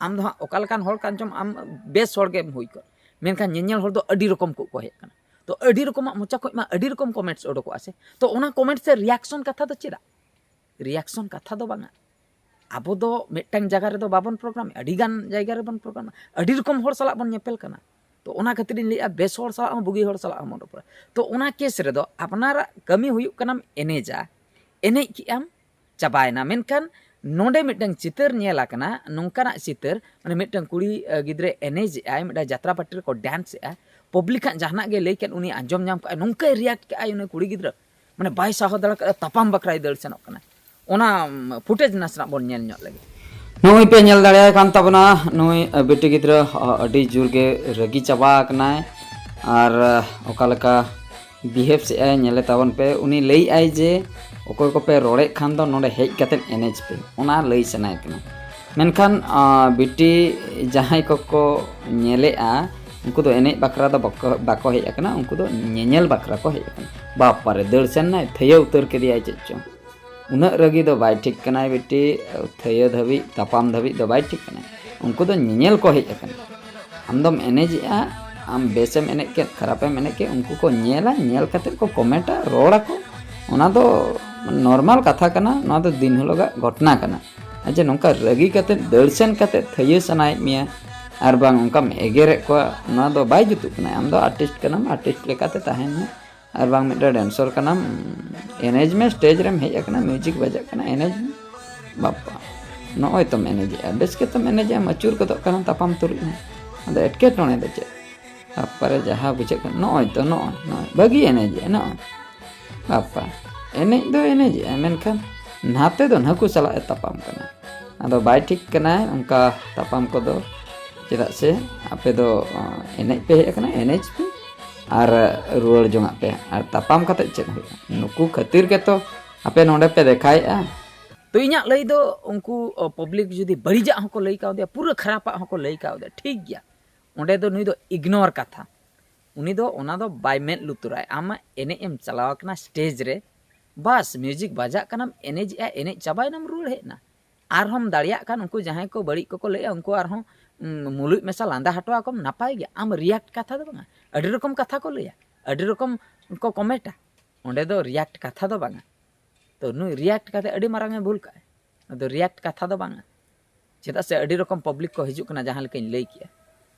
ᱟᱢ ᱫᱚ ᱦᱟᱸᱜ ᱚᱠᱟ ᱞᱮᱠᱟᱱ ᱦᱚᱲ ᱠᱟᱱ ᱪᱚᱢ, ᱟᱢ ᱵᱮᱥ ᱦᱚᱲ ᱜᱮᱢ ᱦᱩᱭ ᱠᱚᱜ, ᱢᱮᱱᱠᱷᱟᱱ ᱧᱮᱧᱮᱞ ᱦᱚᱲ ᱫᱚ ᱟᱹᱰᱤ ᱨᱚᱠᱚᱢ ᱠᱚ ᱠᱚ ᱦᱮᱡ ᱠᱟᱱᱟ᱾ ᱛᱚ ᱟᱹᱰᱤ ᱨᱚᱠᱚᱢᱟᱜ ᱢᱚᱪᱟ ᱠᱷᱚᱡ ᱢᱟ ᱟᱹᱰᱤ ᱨᱚᱠᱚᱢ ᱠᱚᱢᱮᱱᱴᱥ ᱚᱰᱚᱠᱚᱜᱼᱟ ᱥᱮ᱾ ᱛᱚ ᱚᱱᱟ ᱠᱚᱢᱮᱱᱴᱥ ᱨᱮ ᱨᱤᱭᱟᱠᱥᱚᱱ ᱠᱟᱛᱷᱟ ᱫᱚ ᱪᱮᱫᱟᱜ? ᱨᱤᱭᱟᱠᱥᱚᱱ ᱠᱟᱛᱷᱟ ᱫᱚ ᱵᱟᱝᱟ᱾ ᱟᱵᱚ ᱫᱚ ᱢᱤᱫᱴᱟᱝ ᱡᱟᱭᱜᱟ ᱨᱮᱫᱚ ᱵᱟᱵᱚᱱ ᱯᱨᱳᱜᱨᱟᱢ, ᱟᱹᱰᱤ ᱜᱟᱱ ᱡᱟᱭᱜᱟ ᱨᱮᱵᱚᱱ ᱯᱨᱳᱜᱨᱟᱢᱟ᱾ ᱟᱹᱰᱤ ᱨᱚᱠᱚᱢ ᱦᱚᱲ ᱥᱟᱞᱟᱜ ᱵᱚᱱ ᱧᱮᱯᱮᱞ ᱠᱟᱱᱟ᱾ ᱛᱚ ᱚᱱᱟ ᱠᱷᱟᱹᱛᱤᱨ ᱤᱧ ᱞᱟᱹᱭᱮᱫᱼᱟ, ᱵᱮᱥ ᱦᱚᱲ ᱥᱟᱞᱟᱜ ᱦᱚᱸ ᱵᱩᱜᱤ ᱦᱚᱲ ᱥᱟᱞᱟᱜ ᱦᱚᱸ ᱵᱚᱱ ᱨᱚᱯᱚᱲᱟ᱾ ᱛᱚ ᱚᱱᱟ ᱠᱮᱥ ᱨᱮᱫᱚ ᱟᱯᱱᱟᱨᱟᱜ ᱠᱟᱹᱢᱤ ᱦᱩᱭᱩᱜ ᱠᱟᱱᱟᱢ ᱮᱱᱮᱡᱟ, ᱮᱱᱮᱡ ᱠᱮᱜᱼᱟᱢ, ᱪᱟᱵᱟᱭᱮᱱᱟ᱾ ᱢᱮᱱᱠᱷᱟᱱ ᱱᱚᱰᱮ ᱢᱤᱫᱴᱟᱝ ᱪᱤᱛᱟᱹᱨ ᱧᱮᱞ ᱟᱠᱟᱱᱟ, ᱱᱚᱝᱠᱟᱱᱟᱜ ᱪᱤᱛᱟᱹᱨ, ᱢᱟᱱᱮ ᱢᱤᱫᱴᱟᱝ ᱠᱩᱲᱤ, ᱟᱹ, ᱜᱤᱫᱽᱨᱟᱹ ᱮᱱᱮᱡ ᱮᱜᱼᱟᱭ, ᱢᱤᱫᱴᱟᱝ ᱡᱟᱛᱨᱟ ᱯᱟᱨᱴᱤ ᱨᱮᱠᱚ ᱰᱮᱱᱥ ᱮᱜᱼᱟ, ᱯᱟᱵᱽᱞᱤᱠ ᱦᱟᱸᱜ ᱡᱟᱦᱟᱱᱟᱜ ᱜᱮ ᱞᱟᱹᱭ ᱠᱮᱫ, ᱩᱱᱤ ᱟᱸᱡᱚᱢ ᱧᱟᱢ ᱠᱟᱜᱼᱟᱭ, ᱱᱚᱝᱠᱟᱭ ᱨᱤᱭᱟᱠᱴ ᱠᱟᱜᱼᱟᱭ ᱩᱱᱤ ᱠᱩᱲᱤ ᱜᱤᱫᱽᱨᱟᱹ, ᱢᱟᱱᱮ ᱵᱟᱭ ᱥᱟᱦᱟᱣ ᱫᱟᱲᱮ ᱠᱟᱜᱼᱟ, ᱛᱟᱯᱟᱢ ᱵᱟᱠᱷᱨᱟᱭ ᱫᱟᱹᱲ ᱥᱮᱱᱚᱜ ᱠᱟᱱᱟ᱾ ᱚᱱᱟ ᱯᱷᱩᱴᱮᱡᱽ ᱱᱟᱥᱮᱱᱟᱜ ᱵᱚᱱ ᱧᱮᱞ ᱧᱚᱜ ᱞᱮᱜᱮ᱾ ᱱᱩᱭ ᱯᱮ ᱧᱮᱞ ᱫᱟᱲᱮᱭᱟᱭ ᱠᱟᱱ ᱛᱟᱵᱚᱱᱟ, ᱱᱩᱭ ᱵᱤᱴᱤ ᱜᱤᱫᱽᱨᱟᱹ ᱟᱹᱰᱤ ᱡᱳᱨ ᱜᱮ ᱨᱟᱹᱜᱤ ᱪᱟᱵᱟ ᱟᱠᱟᱱᱟᱭ᱾ ᱟᱨ ᱚᱠᱟ ᱞᱮᱠᱟ ᱵᱤᱦᱮᱵᱽ ᱥᱮᱫ ᱟᱭ ᱧᱮᱞᱮ ᱛᱟᱵᱚᱱ ᱯᱮ᱾ ᱩᱱᱤ ᱞᱟᱹᱭᱮᱫᱼᱟᱭ ᱡᱮ, "ᱚᱠᱚᱭ ᱠᱚᱯᱮ ᱨᱚᱲᱮᱫ ᱠᱷᱟᱱ ᱫᱚ ᱱᱚᱰᱮ ᱦᱮᱡ ᱠᱟᱛᱮᱫ ᱮᱱᱮᱡ ᱯᱮ", ᱚᱱᱟ ᱞᱟᱹᱭ ᱥᱟᱱᱟᱭᱮ ᱠᱟᱱᱟ᱾ ᱢᱮᱱᱠᱷᱟᱱ ᱟᱸ, ᱵᱤᱴᱤ ᱡᱟᱦᱟᱸᱭ ᱠᱚᱠᱚ ᱧᱮᱞᱮᱜᱼᱟ, ᱩᱱᱠᱩ ᱫᱚ ᱮᱱᱮᱡ ᱵᱟᱠᱷᱨᱟ ᱫᱚ ᱵᱟᱠᱚ, ᱵᱟᱠᱚ ᱦᱮᱡ ᱟᱠᱟᱱᱟ, ᱩᱱᱠᱩ ᱫᱚ ᱧᱮᱧᱮᱞ ᱵᱟᱠᱷᱨᱟ ᱠᱚ ᱦᱮᱡ ᱟᱠᱟᱱᱟ᱾ ᱵᱟᱯᱟᱨᱮ, ᱫᱟᱹᱲ ᱥᱮᱱ ᱱᱟᱭ, ᱛᱷᱟᱹᱭᱟᱹ ᱩᱛᱟᱹᱨ ᱠᱮᱫᱮᱭᱟᱭ ᱪᱮᱫ ᱪᱚᱝ᱾ ᱩᱱᱟᱹᱜ ᱨᱟᱹᱜᱤ ᱫᱚ ᱵᱟᱭ ᱴᱷᱤᱠ ᱠᱟᱱᱟᱭ ᱵᱤᱴᱤ, ᱛᱷᱟᱹᱭᱟᱹ ᱫᱷᱟᱹᱵᱤᱡ, ᱛᱟᱯᱟᱢ ᱫᱷᱟᱹᱵᱤᱡ ᱫᱚ ᱵᱟᱭ ᱴᱷᱤᱠ ᱠᱟᱱᱟᱭ᱾ ᱩᱱᱠᱩ ᱫᱚ ᱧᱮᱧᱮᱞ ᱠᱚ ᱦᱮᱡ ᱟᱠᱟᱱᱟ᱾ ᱟᱢ ᱫᱚᱢ ᱮᱱᱮᱡᱮᱜᱼᱟ, ᱟᱢ ᱵᱮᱥᱮᱢ ᱮᱱᱮᱡ ᱠᱮᱫ, ᱠᱷᱟᱨᱟᱯᱮᱢ ᱮᱱᱮᱡ ᱠᱮᱫ, ᱩᱱᱠᱩ ᱠᱚ ᱧᱮᱞᱟ, ᱧᱮᱞ ᱠᱟᱛᱮᱫ ᱠᱚ ᱠᱚᱢᱮᱱᱴᱟ, ᱨᱚᱲᱟᱠᱚ᱾ ᱚᱱᱟ ᱫᱚ ᱱᱚᱨᱢᱟᱞ ᱠᱟᱛᱷᱟ ᱠᱟᱱᱟ, ᱱᱚᱣᱟ ᱫᱚ ᱫᱤᱱ ᱦᱤᱞᱳᱜᱟᱜ ᱜᱷᱚᱴᱚᱱᱟ ᱠᱟᱱᱟ᱾ ᱟᱨ ᱡᱮ ᱱᱚᱝᱠᱟ ᱨᱟᱹᱜᱤ ᱠᱟᱛᱮᱫ ᱫᱟᱹᱲ ᱥᱮᱱ ᱠᱟᱛᱮᱫ ᱛᱷᱟᱹᱭᱟᱹ ᱥᱟᱱᱟᱭᱮᱫ ᱢᱮᱭᱟ ᱟᱨ ᱵᱟᱝ ᱚᱱᱠᱟᱢ ᱮᱜᱮᱨᱮᱫ ᱠᱚᱣᱟ, ᱱᱚᱣᱟ ᱫᱚ ᱵᱟᱭ ᱡᱩᱛᱩᱜ ᱠᱟᱱᱟ᱾ ᱟᱢ ᱫᱚ ᱟᱨᱴᱤᱥᱴ ᱠᱟᱱᱟᱢ, ᱟᱨᱴᱤᱥᱴ ᱞᱮᱠᱟᱛᱮ ᱛᱟᱦᱮᱱ ᱢᱮ᱾ ᱟᱨ ᱵᱟᱝ ᱢᱤᱫᱴᱮᱱ ᱰᱮᱱᱥᱚᱨ ᱠᱟᱱᱟᱢ, ᱮᱱᱮᱡ ᱢᱮ, ᱥᱴᱮᱡᱽ ᱨᱮᱢ ᱦᱮᱡ ᱟᱠᱟᱱᱟ, ᱢᱤᱣᱡᱤᱠ ᱵᱟᱡᱟᱜ ᱠᱟᱱᱟ, ᱮᱱᱮᱡ ᱢᱮ᱾ ᱵᱟᱯᱟ, ᱱᱚᱜᱼᱚᱭ ᱛᱚᱢ ᱮᱱᱮᱡᱮᱜᱼᱟ, ᱵᱮᱥ ᱜᱮᱛᱚᱢ ᱮᱱᱮᱡᱮᱜᱼᱟ, ᱟᱹᱪᱩᱨ ᱜᱚᱫᱚᱜ ᱠᱟᱱᱟ, ᱛᱟᱯᱟᱢ ᱛᱩᱞᱩᱡ ᱦᱚᱸ᱾ ᱟᱫᱚ ᱮᱴᱠᱮᱴᱚᱬᱮ ᱫᱚ ᱪᱮᱫ? ᱛᱟᱨᱯᱚᱨᱮ ᱡᱟᱦᱟᱸ ᱵᱩᱡᱷᱟᱹᱜ ᱠᱟᱱᱟ, ᱱᱚᱜᱼᱚᱭ ᱛᱚ, ᱱᱚᱜᱼᱚᱭ, ᱱᱚᱜᱼᱚᱭ, ᱵᱷᱟᱹᱜᱤ ᱮᱱᱮᱡᱮᱜᱼᱟ, ᱱᱚᱜᱼᱚᱭ᱾ ᱵᱟᱯᱟ, ᱮᱱᱮᱡ ᱫᱚ ᱮᱱᱮᱡᱮᱜᱼᱟ, ᱢᱮᱱᱠᱷᱟᱱ ᱱᱟᱛᱮ ᱫᱚ ᱱᱟᱹᱠᱩ ᱥᱟᱞᱟᱜ ᱮ ᱛᱟᱯᱟᱢ ᱠᱟᱱᱟ᱾ ᱟᱫᱚ ᱵᱟᱭ ᱴᱷᱤᱠ ᱠᱟᱱᱟᱭ ᱚᱱᱠᱟ ᱛᱟᱯᱟᱢ ᱠᱚᱫᱚ, ᱪᱮᱫᱟᱜ ᱥᱮ ᱟᱯᱮ ᱫᱚ, ᱚ, ᱮᱱᱮᱡ ᱯᱮ ᱦᱮᱡ ᱟᱠᱟᱱᱟ, ᱮᱱᱮᱡ ᱯᱮ ᱟᱨ ᱨᱩᱣᱟᱹᱲ ᱡᱚᱝᱟᱜ ᱯᱮ᱾ ᱟᱨ ᱛᱟᱯᱟᱢ ᱠᱟᱛᱮᱫ ᱪᱮᱫ ᱦᱩᱭᱩᱜᱼᱟ? ᱱᱩᱠᱩ ᱠᱷᱟᱹᱛᱤᱨ ᱜᱮᱛᱚ ᱟᱯᱮ ᱱᱚᱰᱮ ᱯᱮ ᱫᱮᱠᱷᱟᱭᱮᱜᱼᱟ᱾ ᱛᱚ ᱤᱧᱟᱹᱜ ᱞᱟᱹᱭ ᱫᱚ ᱩᱱᱠᱩ, ᱚ, ᱯᱟᱵᱽᱞᱤᱠ ᱡᱩᱫᱤ ᱵᱟᱹᱲᱤᱡᱟᱜ ᱦᱚᱸᱠᱚ ᱞᱟᱹᱭ ᱠᱟᱣᱫᱮᱭᱟ, ᱯᱩᱨᱟᱹ ᱠᱷᱟᱨᱟᱯᱟᱜ ᱦᱚᱸᱠᱚ ᱞᱟᱹᱭ ᱠᱟᱣᱫᱮᱭᱟ, ᱴᱷᱤᱠ ᱜᱮᱭᱟ, ᱚᱸᱰᱮ ᱫᱚ ᱱᱩᱭ ᱫᱚ ᱤᱜᱽᱱᱳᱨ ᱠᱟᱛᱷᱟ᱾ ᱩᱱᱤ ᱫᱚ ᱚᱱᱟ ᱫᱚ ᱵᱟᱭ ᱢᱮᱫ ᱞᱩᱛᱩᱨᱟᱭ᱾ ᱟᱢᱟᱜ ᱮᱱᱮᱡ ᱮᱢ ᱪᱟᱞᱟᱣ ᱟᱠᱟᱱᱟ ᱥᱴᱮᱡᱽ ᱨᱮ, ᱵᱟᱥ ᱢᱤᱣᱡᱤᱠ ᱵᱟᱡᱟᱜ ᱠᱟᱱᱟᱢ, ᱮᱱᱮᱡᱮᱜᱼᱟ, ᱮᱱᱮᱡ ᱪᱟᱵᱟᱭᱮᱱᱟᱢ, ᱨᱩᱣᱟᱹᱲ ᱦᱮᱡ ᱮᱱᱟ᱾ ᱟᱨᱦᱚᱸᱢ ᱫᱟᱲᱮᱭᱟᱜ ᱠᱷᱟᱱ ᱩᱱᱠᱩ ᱡᱟᱦᱟᱸᱭ ᱠᱚ ᱵᱟᱹᱲᱤᱡ ᱠᱚᱠᱚ ᱞᱟᱹᱭᱟ, ᱩᱱᱠᱩ ᱟᱨᱦᱚᱸ, ᱩᱸ, ᱢᱩᱞᱩᱡ ᱢᱮᱥᱟ ᱞᱟᱸᱫᱟ ᱦᱚᱴᱚ ᱟᱠᱚᱢ, ᱱᱟᱯᱟᱭ ᱜᱮ᱾ ᱟᱢ ᱨᱤᱭᱟᱠᱴ ᱠᱟᱛᱷᱟ ᱫᱚ ᱵᱟᱝᱟ, ᱟᱹᱰᱤ ᱨᱚᱠᱚᱢ ᱠᱟᱛᱷᱟ ᱠᱚ ᱞᱟᱹᱭᱟ, ᱟᱹᱰᱤ ᱨᱚᱠᱚᱢ ᱠᱚ ᱠᱚᱢᱮᱱᱴᱟ, ᱚᱸᱰᱮ ᱫᱚ ᱨᱤᱭᱟᱠᱴ ᱠᱟᱛᱷᱟ ᱫᱚ ᱵᱟᱝᱟ᱾ ᱛᱚ ᱱᱩᱭ ᱨᱤᱭᱟᱠᱴ ᱠᱟᱛᱮ ᱟᱹᱰᱤ ᱢᱟᱨᱟᱝ ᱮ ᱵᱷᱩᱞ ᱠᱟᱜᱼᱟ᱾ ᱟᱫᱚ ᱨᱤᱭᱟᱠᱴ ᱠᱟᱛᱷᱟ ᱫᱚ ᱵᱟᱝᱟ, ᱪᱮᱫᱟᱜ ᱥᱮ ᱟᱹᱰᱤ ᱨᱚᱠᱚᱢ ᱯᱟᱵᱽᱞᱤᱠ ᱠᱚ ᱦᱤᱡᱩᱜ ᱠᱟᱱᱟ, ᱡᱟᱦᱟᱸ ᱞᱮᱠᱟᱧ ᱞᱟᱹᱭ ᱠᱮᱜᱼᱟ᱾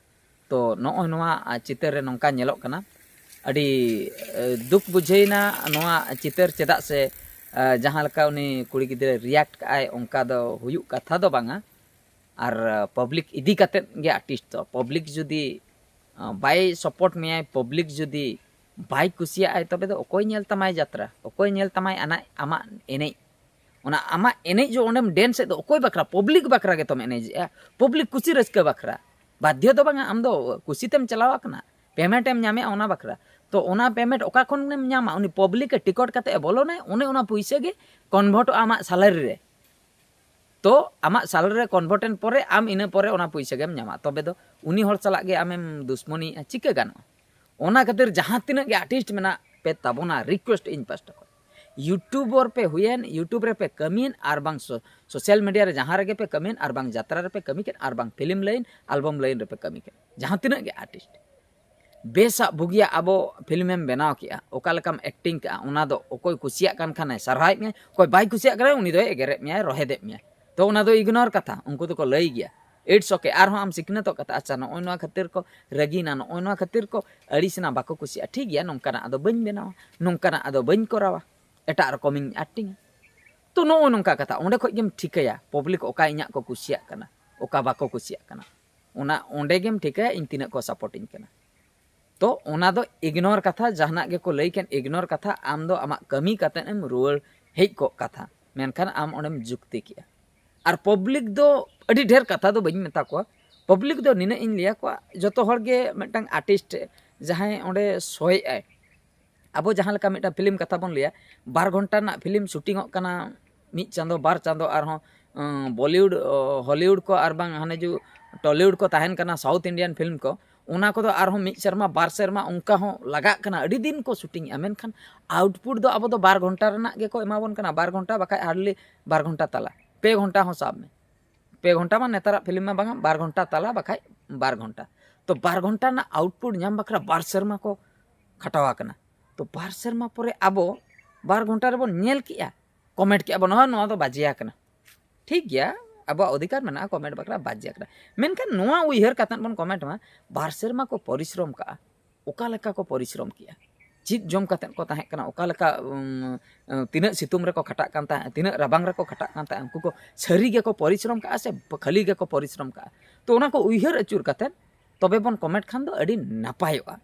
ᱛᱚ ᱱᱚᱜᱼᱚᱭ ᱱᱚᱣᱟ, ᱟ, ᱪᱤᱛᱟᱹᱨ ᱨᱮ ᱱᱚᱝᱠᱟ ᱧᱮᱞᱚᱜ ᱠᱟᱱᱟ᱾ ᱟᱹᱰᱤ, ᱮ, ᱫᱩᱠ ᱵᱩᱡᱷᱟᱹᱣᱮᱱᱟ ᱱᱚᱣᱟ ᱪᱤᱛᱟᱹᱨ, ᱪᱮᱫᱟᱜ ᱥᱮ, ᱟ, ᱡᱟᱦᱟᱸ ᱞᱮᱠᱟ ᱩᱱᱤ ᱠᱩᱲᱤ ᱜᱤᱫᱽᱨᱟᱹ ᱨᱤᱭᱟᱠᱴ ᱠᱟᱜᱼᱟᱭ, ᱚᱱᱠᱟ ᱫᱚ ᱦᱩᱭᱩᱜ ᱠᱟᱛᱷᱟ ᱫᱚ ᱵᱟᱝᱟ᱾ ᱟᱨ, ᱟ, ᱯᱟᱵᱽᱞᱤᱠ ᱤᱫᱤ ᱠᱟᱛᱮᱫ ᱜᱮ ᱟᱨᱴᱤᱥᱴ ᱫᱚ, ᱯᱟᱵᱽᱞᱤᱠ ᱡᱩᱫᱤ ᱵᱟᱭ ᱥᱟᱯᱳᱨᱴ ᱢᱮᱭᱟᱭ ᱯᱟᱵᱽᱞᱤᱠ, ᱡᱩᱫᱤ ᱵᱟᱭ ᱠᱩᱥᱤᱭᱟᱜᱼᱟᱭ, ᱛᱚᱵᱮ ᱫᱚ ᱚᱠᱚᱭ ᱧᱮᱞ ᱛᱟᱢᱟᱭ ᱡᱟᱛᱨᱟ? ᱚᱠᱚᱭ ᱧᱮᱞ ᱛᱟᱢᱟᱭ ᱟᱱᱟ ᱟᱢᱟᱜ ᱮᱱᱮᱡ? ᱚᱱᱟ ᱟᱢᱟᱜ ᱮᱱᱮᱡ ᱡᱚ ᱚᱸᱰᱮᱢ ᱰᱮᱱᱥ ᱮᱫ ᱫᱚ ᱚᱠᱚᱭ ᱵᱟᱠᱷᱨᱟ? ᱯᱟᱵᱽᱞᱤᱠ ᱵᱟᱠᱷᱨᱟ ᱜᱮᱛᱚᱢ ᱮᱱᱮᱡᱮᱜᱼᱟ, ᱯᱟᱵᱽᱞᱤᱠ ᱠᱩᱥᱤ ᱨᱟᱹᱥᱠᱟᱹ ᱵᱟᱠᱷᱨᱟ᱾ ᱵᱟᱫᱽᱫᱷᱚ ᱫᱚ ᱵᱟᱝᱟ, ᱟᱢ ᱫᱚ ᱠᱩᱥᱤ ᱛᱮᱢ ᱪᱟᱞᱟᱣ ᱟᱠᱟᱱᱟ, ᱯᱮᱢᱮᱱᱴ ᱮᱢ ᱧᱟᱢᱮᱜᱼᱟ ᱚᱱᱟ ᱵᱟᱠᱷᱨᱟ᱾ ᱛᱚ ᱚᱱᱟ ᱯᱮᱢᱮᱱᱴ ᱚᱠᱟ ᱠᱷᱚᱱ ᱮᱢ ᱧᱟᱢᱟ? ᱩᱱᱤ ᱯᱟᱵᱽᱞᱤᱠ ᱮ ᱴᱤᱠᱚᱴ ᱠᱟᱛᱮ ᱮ ᱵᱚᱞᱚᱱᱟᱭ, ᱚᱱᱮ ᱚᱱᱟ ᱯᱩᱭᱥᱟᱹ ᱜᱮ ᱠᱚᱱᱵᱷᱟᱨᱴᱚᱜᱼᱟ ᱟᱢᱟᱜ ᱥᱮᱞᱟᱨᱤ ᱨᱮ᱾ ᱛᱚ ᱟᱢᱟᱜ ᱥᱮᱞᱟᱨᱤ ᱨᱮ ᱠᱚᱱᱵᱷᱟᱨᱴ ᱮᱱ ᱯᱚᱨᱮ ᱟᱢ ᱤᱱᱟᱹ ᱯᱚᱨᱮ ᱚᱱᱟ ᱯᱩᱭᱥᱟᱹ ᱜᱮᱢ ᱧᱟᱢᱟ᱾ ᱛᱚᱵᱮ ᱫᱚ ᱩᱱᱤ ᱦᱚᱲ ᱥᱟᱞᱟᱜ ᱜᱮ ᱟᱢᱮᱢ ᱫᱩᱥᱢᱚᱱᱤᱭᱮᱜᱼᱟ, ᱪᱤᱠᱟᱹ ᱜᱟᱱᱚᱜᱼᱟ? ᱚᱱᱟ ᱠᱷᱟᱹᱛᱤᱨ ᱡᱟᱦᱟᱸ ᱛᱤᱱᱟᱹᱜ ᱜᱮ ᱟᱨᱴᱤᱥᱴ ᱢᱮᱱᱟᱜ ᱯᱮ ᱛᱟᱵᱚᱱᱟ, ᱨᱤᱠᱩᱭᱮᱥᱴ ᱤᱧ ᱯᱟᱥᱴᱟ ᱠᱷᱚᱱ, ᱭᱩᱴᱩᱵᱚᱨ ᱯᱮ ᱦᱩᱭᱮᱱ, ᱭᱩᱴᱩᱵᱽ ᱨᱮᱯᱮ ᱠᱟᱹᱢᱤᱭᱮᱱ, ᱟᱨ ᱵᱟᱝ ᱥᱳ-, ᱥᱳᱥᱟᱞ ᱢᱤᱰᱤᱭᱟ ᱨᱮ ᱡᱟᱦᱟᱸ ᱨᱮᱜᱮ ᱯᱮ ᱠᱟᱹᱢᱤᱭᱮᱱ, ᱟᱨ ᱵᱟᱝ ᱡᱟᱛᱨᱟ ᱨᱮᱯᱮ ᱠᱟᱹᱢᱤ ᱠᱮᱫ, ᱟᱨ ᱵᱟᱝ ᱯᱷᱤᱞᱢ ᱞᱟᱭᱤᱱ, ᱟᱞᱵᱟᱢ ᱞᱟᱭᱤᱱ ᱨᱮᱯᱮ ᱠᱟᱹᱢᱤ ᱠᱮᱫ, ᱡᱟᱦᱟᱸ ᱛᱤᱱᱟᱹᱜ ᱜᱮ ᱟᱨᱴᱤᱥᱴ, ᱵᱮᱥᱟᱜ ᱵᱩᱜᱤᱭᱟᱜ ᱟᱵᱚ ᱯᱷᱤᱞᱢᱮᱢ ᱵᱮᱱᱟᱣ ᱠᱮᱜᱼᱟ, ᱚᱠᱟ ᱞᱮᱠᱟᱢ ᱮᱠᱴᱤᱝ ᱠᱮᱜᱼᱟ, ᱚᱱᱟ ᱫᱚ ᱚᱠᱚᱭ ᱠᱩᱥᱤᱭᱟᱜ ᱠᱟᱱ ᱠᱷᱟᱱᱮ ᱥᱟᱨᱦᱟᱣᱮᱫ ᱢᱮᱭᱟ, ᱚᱠᱚᱭ ᱵᱟᱭ ᱠᱩᱥᱤᱭᱟᱜ ᱠᱟᱱᱟ ᱩᱱᱤ ᱫᱚᱭ ᱮᱜᱮᱨᱮᱫ ᱢᱮᱭᱟᱭ, ᱨᱚᱦᱮᱫᱮᱫ ᱢᱮᱭᱟᱭ᱾ ᱛᱚ ᱚᱱᱟ ᱫᱚ ᱤᱜᱽᱱᱳᱨ ᱠᱟᱛᱷᱟ, ᱩᱱᱠᱩ ᱫᱚᱠᱚ ᱞᱟᱹᱭ ᱜᱮᱭᱟ, ᱤᱴᱥ ᱳᱠᱮ᱾ ᱟᱨᱦᱚᱸ ᱟᱢ ᱥᱤᱠᱷᱱᱟᱹᱛᱚᱜ ᱠᱟᱛᱷᱟ, ᱟᱪᱪᱷᱟ, ᱱᱚᱜᱼᱚᱭ ᱱᱚᱣᱟ ᱠᱷᱟᱹᱛᱤᱨ ᱠᱚ ᱨᱟᱹᱜᱤᱱᱟ, ᱱᱚᱜᱼᱚᱭ ᱱᱚᱣᱟ ᱠᱷᱟᱹᱛᱤᱨ ᱠᱚ ᱟᱹᱲᱤᱥᱮᱱᱟ, ᱵᱟᱠᱚ ᱠᱩᱥᱤᱭᱟᱜᱼᱟ, ᱴᱷᱤᱠ ᱜᱮᱭᱟ, ᱱᱚᱝᱠᱟᱱᱟᱜ ᱟᱫᱚ ᱵᱟᱹᱧ ᱵᱮᱱᱟᱣᱟ, ᱱᱚᱝᱠᱟᱱᱟᱜ ᱟᱫᱚ ᱵᱟᱹᱧ ᱠᱚᱨᱟᱣᱟ, ᱮᱴᱟᱜ ᱨᱚᱠᱚᱢᱤᱧ ᱮᱠᱴᱤᱝᱟ᱾ ᱛᱚ ᱱᱚᱜᱼᱚ ᱱᱚᱝᱠᱟ ᱠᱟᱛᱷᱟ, ᱚᱸᱰᱮ ᱠᱷᱚᱡ ᱜᱮᱢ ᱴᱷᱤᱠᱟᱹᱭᱟ ᱯᱟᱵᱽᱞᱤᱠ ᱚᱠᱟ ᱤᱧᱟᱹᱜ ᱠᱚ ᱠᱩᱥᱤᱭᱟᱜ ᱠᱟᱱᱟ, ᱚᱠᱟ ᱵᱟᱠᱚ ᱠᱩᱥᱤᱭᱟᱜ ᱠᱟᱱᱟ᱾ ᱚᱱᱟ ᱚᱸᱰᱮ ᱜᱮᱢ ᱴᱷᱤᱠᱟᱹᱭᱟ ᱤᱧ ᱛᱤᱱᱟᱹᱜ ᱠᱚ ᱥᱟᱯᱳᱨᱴᱤᱧ ᱠᱟᱱᱟ᱾ ᱛᱚ ᱚᱱᱟ ᱫᱚ ᱤᱜᱽᱱᱳᱨ ᱠᱟᱛᱷᱟ, ᱡᱟᱦᱟᱱᱟᱜ ᱜᱮᱠᱚ ᱞᱟᱹᱭ ᱠᱮᱫ ᱤᱜᱽᱱᱳᱨ ᱠᱟᱛᱷᱟ, ᱟᱢ ᱫᱚ ᱟᱢᱟᱜ ᱠᱟᱹᱢᱤ ᱠᱟᱛᱮᱫ ᱮᱢ ᱨᱩᱣᱟᱹᱲ ᱦᱮᱡ ᱠᱚᱜ ᱠᱟᱛᱷᱟ, ᱢᱮᱱᱠᱷᱟᱱ ᱟᱢ ᱚᱸᱰᱮᱢ ᱡᱩᱠᱛᱤ ᱠᱮᱜᱼᱟ᱾ ᱟᱨ ᱯᱟᱵᱽᱞᱤᱠ ᱫᱚ ᱟᱹᱰᱤ ᱰᱷᱮᱨ ᱠᱟᱛᱷᱟ ᱫᱚ ᱵᱟᱹᱧ ᱢᱮᱛᱟ ᱠᱚᱣᱟ, ᱯᱟᱵᱽᱞᱤᱠ ᱫᱚ ᱱᱤᱱᱟᱹᱜ ᱤᱧ ᱞᱟᱹᱭᱟ ᱠᱚᱣᱟ, ᱡᱚᱛᱚ ᱦᱚᱲ ᱜᱮ ᱢᱤᱫᱴᱟᱝ ᱟᱨᱴᱤᱥᱴ ᱡᱟᱦᱟᱸᱭ ᱚᱸᱰᱮ ᱥᱳᱭᱮᱜᱼᱟᱭ, ᱟᱵᱚ ᱡᱟᱦᱟᱸ ᱞᱮᱠᱟ ᱢᱤᱫᱴᱟᱝ ᱯᱷᱤᱞᱢ ᱠᱟᱛᱷᱟ ᱵᱚᱱ ᱞᱟᱹᱭᱟ, ᱵᱟᱨ ᱜᱷᱚᱱᱴᱟ ᱨᱮᱱᱟᱜ ᱯᱷᱤᱞᱢ ᱥᱩᱴᱤᱝᱚᱜ ᱠᱟᱱᱟ, ᱢᱤᱫ ᱪᱟᱸᱫᱚ, ᱵᱟᱨ ᱪᱟᱸᱫᱚ, ᱟᱨᱦᱚᱸ, ᱩᱸ, ᱵᱚᱞᱤᱣᱩᱰ, ᱚ, ᱦᱚᱞᱤᱣᱩᱰ ᱠᱚ ᱟᱨ ᱵᱟᱝ ᱦᱟᱱᱮ ᱡᱩ ᱴᱚᱞᱤᱣᱩᱰ ᱠᱚ ᱛᱟᱦᱮᱱ ᱠᱟᱱᱟ, ᱥᱟᱣᱩᱛᱷ ᱤᱱᱰᱤᱭᱟᱱ ᱯᱷᱤᱞᱢ ᱠᱚ, ᱚᱱᱟ ᱠᱚᱫᱚ ᱟᱨᱦᱚᱸ ᱢᱤᱫ ᱥᱮᱨᱢᱟ, ᱵᱟᱨ ᱥᱮᱨᱢᱟ ᱚᱱᱠᱟ ᱦᱚᱸ ᱞᱟᱜᱟᱜ ᱠᱟᱱᱟ, ᱟᱹᱰᱤ ᱫᱤᱱ ᱠᱚ ᱥᱩᱴᱤᱝᱮᱜᱼᱟ, ᱢᱮᱱᱠᱷᱟᱱ ᱟᱣᱩᱴᱯᱩᱴ ᱫᱚ ᱟᱵᱚ ᱫᱚ ᱵᱟᱨ ᱜᱷᱚᱱᱴᱟ ᱨᱮᱱᱟᱜ ᱜᱮᱠᱚ ᱮᱢᱟ ᱵᱚᱱ ᱠᱟᱱᱟ, ᱵᱟᱨ ᱜᱷᱚᱱᱴᱟ ᱵᱟᱠᱷᱟᱡ ᱦᱟᱨᱰᱞᱤ ᱵᱟᱨ ᱜᱷᱚᱱᱴᱟ ᱛᱟᱞᱟ, ᱯᱮ ᱜᱷᱚᱱᱴᱟ ᱦᱚᱸ ᱥᱟᱵ ᱢᱮ, ᱯᱮ ᱜᱷᱚᱱᱴᱟ ᱢᱟ ᱱᱮᱛᱟᱨᱟᱜ ᱯᱷᱤᱞᱢ ᱢᱟ ᱵᱟᱝᱟ, ᱵᱟᱨ ᱜᱷᱚᱱᱴᱟ ᱛᱟᱞᱟ ᱵᱟᱠᱷᱟᱡ ᱵᱟᱨ ᱜᱷᱚᱱᱴᱟ᱾ ᱛᱚ ᱵᱟᱨ ᱜᱷᱚᱱᱴᱟ ᱨᱮᱱᱟᱜ ᱟᱣᱩᱴᱯᱩᱴ ᱧᱟᱢ ᱵᱟᱠᱷᱨᱟ ᱵᱟᱨ ᱥᱮᱨᱢᱟ ᱠᱚ ᱠᱷᱟᱴᱟᱣ ᱟᱠᱟᱱᱟ᱾ ᱛᱚ ᱵᱟᱨ ᱥᱮᱨᱢᱟ ᱯᱚᱨᱮ ᱟᱵᱚ ᱵᱟᱨ ᱜᱷᱚᱱᱴᱟ ᱨᱮᱵᱚᱱ ᱧᱮᱞ ᱠᱮᱜᱼᱟ, ᱠᱚᱢᱮᱱᱴ ᱠᱮᱜᱼᱟ ᱵᱚᱱ, "ᱦᱳᱭ, ᱱᱚᱣᱟ ᱫᱚ ᱵᱟᱡᱮ ᱟᱠᱟᱱᱟ᱾" ᱴᱷᱤᱠ ᱜᱮᱭᱟ, ᱟᱵᱚᱣᱟᱜ ᱚᱫᱷᱤᱠᱟᱨ ᱢᱮᱱᱟᱜᱼᱟ ᱠᱚᱢᱮᱱᱴ ᱵᱟᱠᱷᱨᱟ, ᱵᱟᱡᱮ ᱟᱠᱟᱱᱟ᱾ ᱢᱮᱱᱠᱷᱟᱱ ᱱᱚᱣᱟ ᱩᱭᱦᱟᱹᱨ ᱠᱟᱛᱮᱫ ᱵᱚᱱ ᱠᱚᱢᱮᱱᱴ ᱢᱟ, ᱵᱟᱨ ᱥᱮᱨᱢᱟ ᱠᱚ ᱯᱚᱨᱤᱥᱨᱚᱢ ᱠᱟᱜᱼᱟ, ᱚᱠᱟ ᱞᱮᱠᱟ ᱠᱚ ᱯᱚᱨᱤᱥᱨᱚᱢ ᱠᱮᱜᱼᱟ, ᱪᱮᱫ ᱡᱚᱢ ᱠᱟᱛᱮᱫ ᱠᱚ ᱛᱟᱦᱮᱸ ᱠᱟᱱᱟ, ᱚᱠᱟ ᱞᱮᱠᱟ, ᱩᱢ, ᱛᱤᱱᱟᱹᱜ ᱥᱤᱛᱩᱝ ᱨᱮᱠᱚ ᱠᱷᱟᱴᱟᱜ ᱠᱟᱱ ᱛᱟᱦᱮᱸᱫ, ᱛᱤᱱᱟᱹᱜ ᱨᱟᱵᱟᱝ ᱨᱮᱠᱚ ᱠᱷᱟᱴᱟᱜ ᱠᱟᱱ ᱛᱟᱦᱮᱸᱫ, ᱩᱱᱠᱩ ᱠᱚ ᱥᱟᱹᱨᱤ ᱜᱮᱠᱚ ᱯᱚᱨᱤᱥᱨᱚᱢ ᱠᱟᱜᱼᱟ ᱥᱮ ᱠᱷᱟᱹᱞᱤ ᱜᱮᱠᱚ ᱯᱚᱨᱤᱥᱨᱚᱢ ᱠᱟᱜᱼᱟ? ᱛᱚ ᱚᱱᱟ ᱠᱚ ᱩᱭᱦᱟᱹᱨ ᱟᱹᱪᱩᱨ ᱠᱟᱛᱮᱫ ᱛᱚᱵᱮ ᱵᱚᱱ ᱠᱚᱢᱮᱱᱴ ᱠᱷᱟᱱ ᱫᱚ ᱟᱹᱰᱤ ᱱᱟᱯᱟᱭᱚᱜᱼᱟ᱾